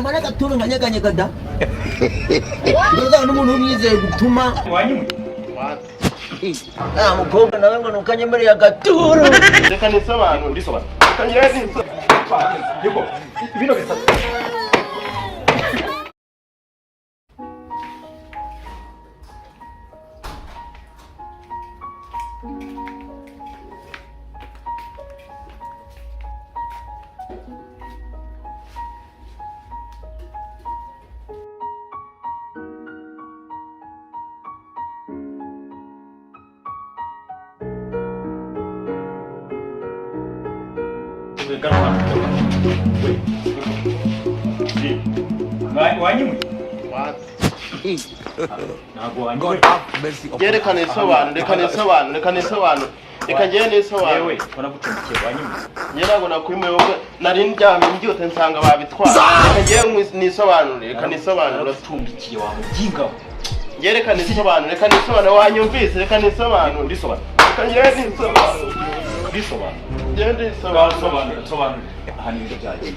Wanamara agaturu nkanyeganyega da. Uzabona n'umuntu w'umwizeye gutuma. Wanyimwe. Nta mukobwa nawe ngo nukanyemereye agaturu. Reka nisobanure. Urisobanura. Reka njyewe nisobanure. Niko bino bitatu. Wanyimwe. Ntabwo wanyimwe. Reka nisobanure, reka nisobanure, reka nisobanure, reka njyewe nisobanure. Yewe wanagucumbikiye, wanyimwe. Njye ntabwo nakwimuye, wowe nari ndyamye mbyutse nsanga babitwara. Reka njyewe nisobanure, reka nisobanure. Naragucumbikiye wa muginga we. Njye reka nisobanure, reka nisobanure, wanyumvise? Reka nisobanure. Urisobanura. Reka njyewe nisobanure. Urisobanura. Njyewe ndisobanure. Sobanura, sobanura. Aha ni ibyo byagiye.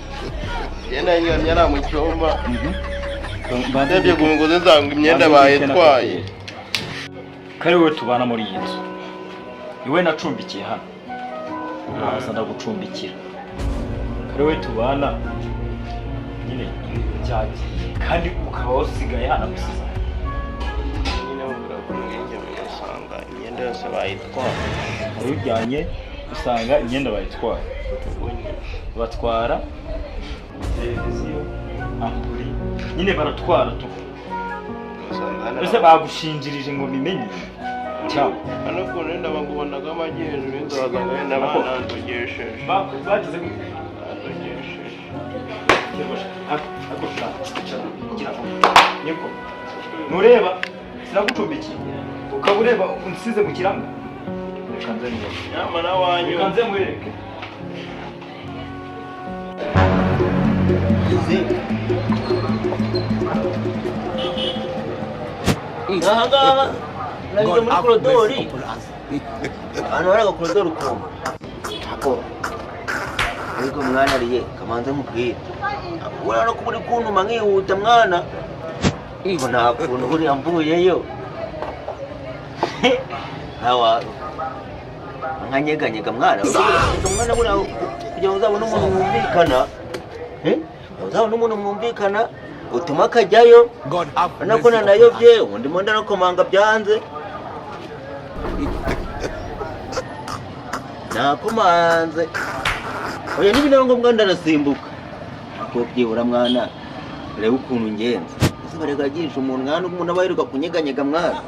Njye nari ndyamye ari mu cyumba, ndebye ku mugozi nsanga imyenda bayitwaye. Kari wowe tubana muri iyi nzu, iwe nacumbikiye hano, uraza ndagucumbikira. Kari wowe tubana nyine, ibintu byagiye kandi ukaba wasigaye hano gusiza. Nyine bambwira ko ngiye usanga imyenda yose bayitwaye. Wari ujyanye usanga imyenda bayitwaye, batwara televiziyo, ampuri, nyine baratwara tu. Usanga hano. Ese bagushinjirije ngo bimenye cyangwa? Hano ukuntu wenda bagubonaga amagi hejuru y'inzu, wasanga wenda banandogesheje. Bagize gute? Bandogesheje. Niko ntureba sinagucumbikiye, ukaba ureba unsize mu kiranga. Reka nze mwereke. Nyamara wanyu. Reka nze mwereke. Aha ngaha nageze muri korodori, ahantu hari agakorodori ukuntu ako. Ariko mwana ariye kamanze nkubwire, buriya no kuba uri kuntuma nkihuta mwana, ngo nta kuntu buriya mvuyeyo ntawa nkanyeganyega mwana. Mwana, buriya kugira ngo uzabone umuntu mwumvikana, eh? Uzabone umuntu mwumvikana utuma akajyayo. Urabona ko nanayobye, ubu ndimo ndanakomanga byanze, nakomanze oya, niba ngombwa ndanasimbuka. Kuko byibura mwana, urebe ukuntu ngenza. Ese baregagisha umuntu mwana, umuntu aba yirirwa kunyeganyega mwana?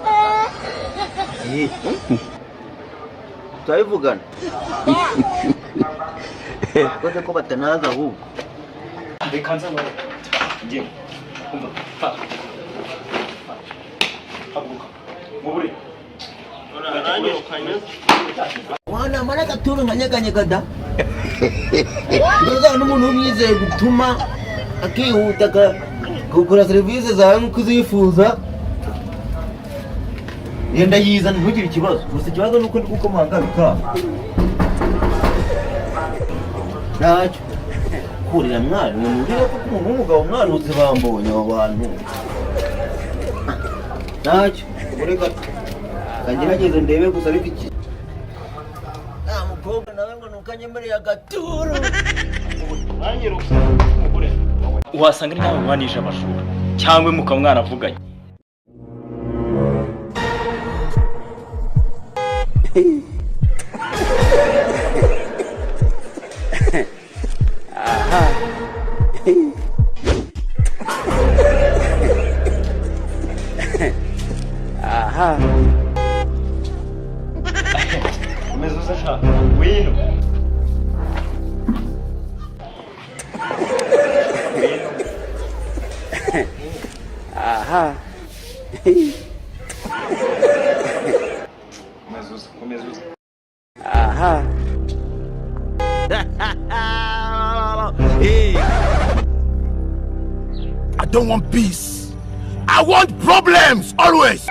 Eh, turabivugana koze ko batanaza ahubwo. Reka nze mwereke. Ngiye umva, fata, haguruka mubure. Aranyirukanye. Wanamara agaturu nkanyeganyega da. Uzabona n'umuntu w'umwizeye gutuma akihuta akagukora serivisi zawe nk'uko uzifuza. Yenda yizana, ntugire ikibazo. Gusa ikibazo ni uko ndi gukomanga bikanga. Ntacyo kurira mwana, umuntu urira kuko umuntu w'umugabo mwana uzi bambonye abo bantu. Ntacyo, ureka kangerageze ndebe gusa. Ariko iki, nta mukobwa nawe ngo nukanyemereye agaturu. Aranyirukanye umugore. Wasanga ari nawe wanije abajura cyangwa mukaba mwaravuganye. Umeze uza sha, wino wino. Komeza uza, komeza uza. Aha. I don't want peace. I want problems always.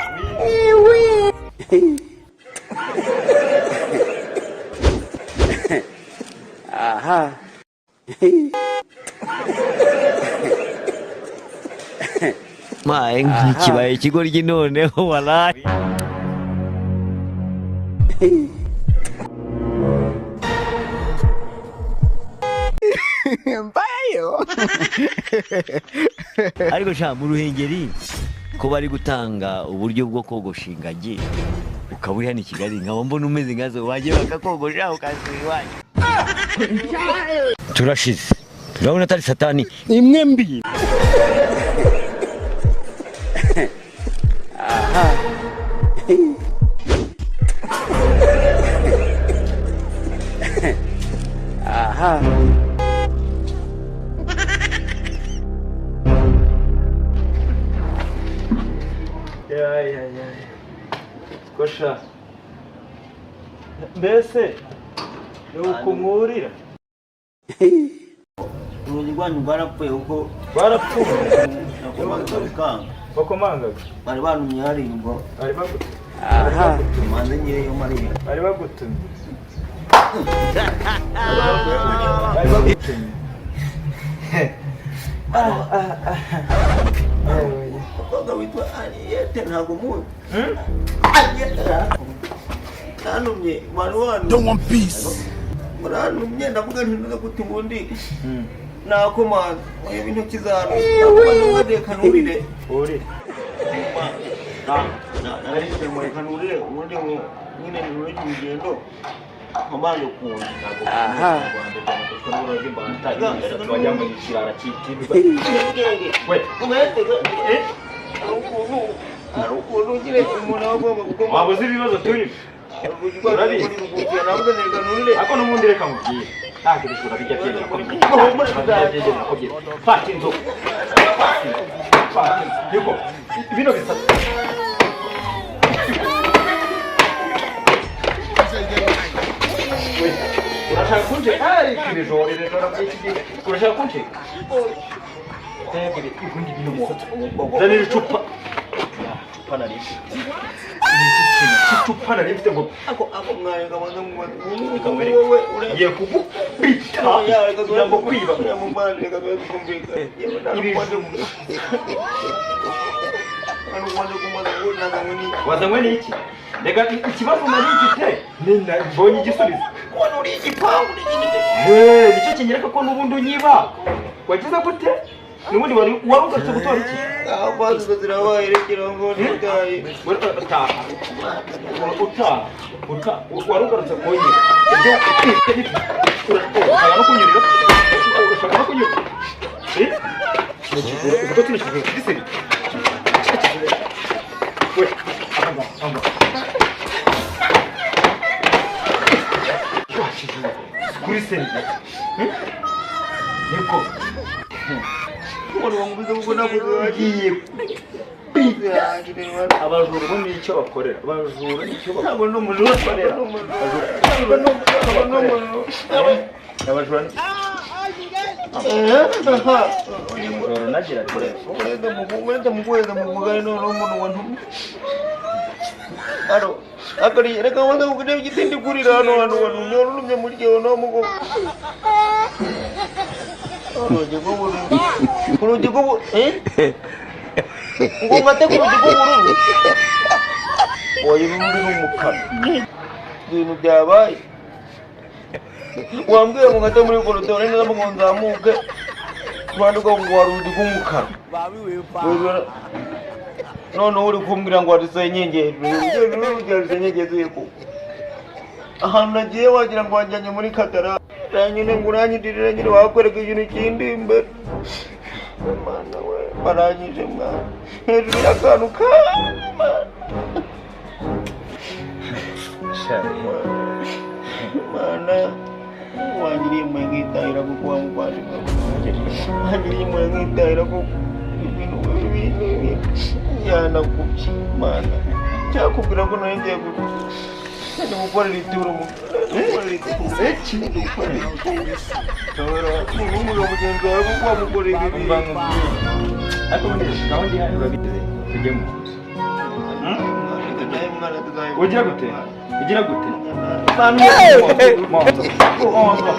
Aha. Maye nkikibaye ikigoryi noneho walayi. Ariko sha mu Ruhengeri ko bari gutanga uburyo bwo kogosha ingagi, ukaba uri hano i Kigali nkaba mbona umeze nkazo, wagiye bakakogosha ukasubira iwanyu. Turashize, turabona atari satani imwe mbi. Ya ya ya. Kosha. Mbese ni ukumwurira. Urugi rwanyu rwarapfuye kuko Barapfuye. nakomangaga bikanga. Bakomangaga. Bari bantumye hariya ubwo Bari bagutumye. manze ngireyo mariya. Bari bagutumye. Bari bagutumye. Umukobwa witwa Ariyete ntabwo muzi. Ariyete nantumye wari wantumye. Don't want peace. Murantumye ndavuga nti ntuze gute ubundi nakomanze ureba intoki zawe nakomanze reka nurire. Urira. Reka nurire ubundi ngo nyine nurire urugendo nkomange ku nzu. Wajya mu kirara cyitibwa. We. Hari ukuntu nyine umuntu aba agomba gukoma. Waba uzi ibibazo turimo? Urabizi. Ariko n'ubundi reka nkubwire. Ntabwo ibijura bijya byemera ko byemera ko byemera. Fata inzoga. Fata inzoga. Fata inzoga. Niko. Bino bisatu. We, urashaka kuncika? Ariko ibijura ibijura by'iki gihe. Urashaka kuncika? Ubundi bino bisatu. Zanira icupa. Icupa nari mfite. Ni iki kintu cy'icupa nari mfite ngo ngiye kugukubita kugira ngo kwiba. Wazanywe n'iki? Reka ikibazo nari mfite mbonye igisubizo. Nicyo kinyereka ko n'ubundi unyiba. Wagize gute? N'ubundi wari ugarutse gutora iki? Utaha. Utaha. Utaha. Wari ugarutse kunyura. Ushaka no kunyurira? Ushaka no kunyura? Uzi ko kino kigura kiri seri? We, anga, anga. Kuri seri. Niko. Ugiye abajura bo nicyo bakorera. Abajura nicyo bakorera. Abajura umujura nagira telefone. Urugi rw'ubu ngo ngate ku rugi rw'ubururu oya urundi ni umukara ibintu byabaye wambwiye ngo ngate muri korodoro neza ngo nzamuke kuruhande rwawe ngo wari urugi rw'umukara noneho uri kumbwira ngo hari senyenge hejuru hari senyenge hejuru ko ahantu nagiye wagira ngo wajyanye muri katara nyine ngo uranyidirira nyine wakwereka ikintu kindi imbere Mana we baranyije mwana hejuru y'akantu ka Mana wangiriye impuhwe nkitahira kuko wamuvandimwe wangiriye impuhwe nkitahira kuko ibintu yanakubye Mana cyakubwira ko nari ngiye gukorera ituro mugenzi wawe kuko wamukorera ibi. Ariko ubundi gahunda ihari urabizi tujye mu nzu. Ugira gute? Ugira gute? Mu nzu. Mu nzu.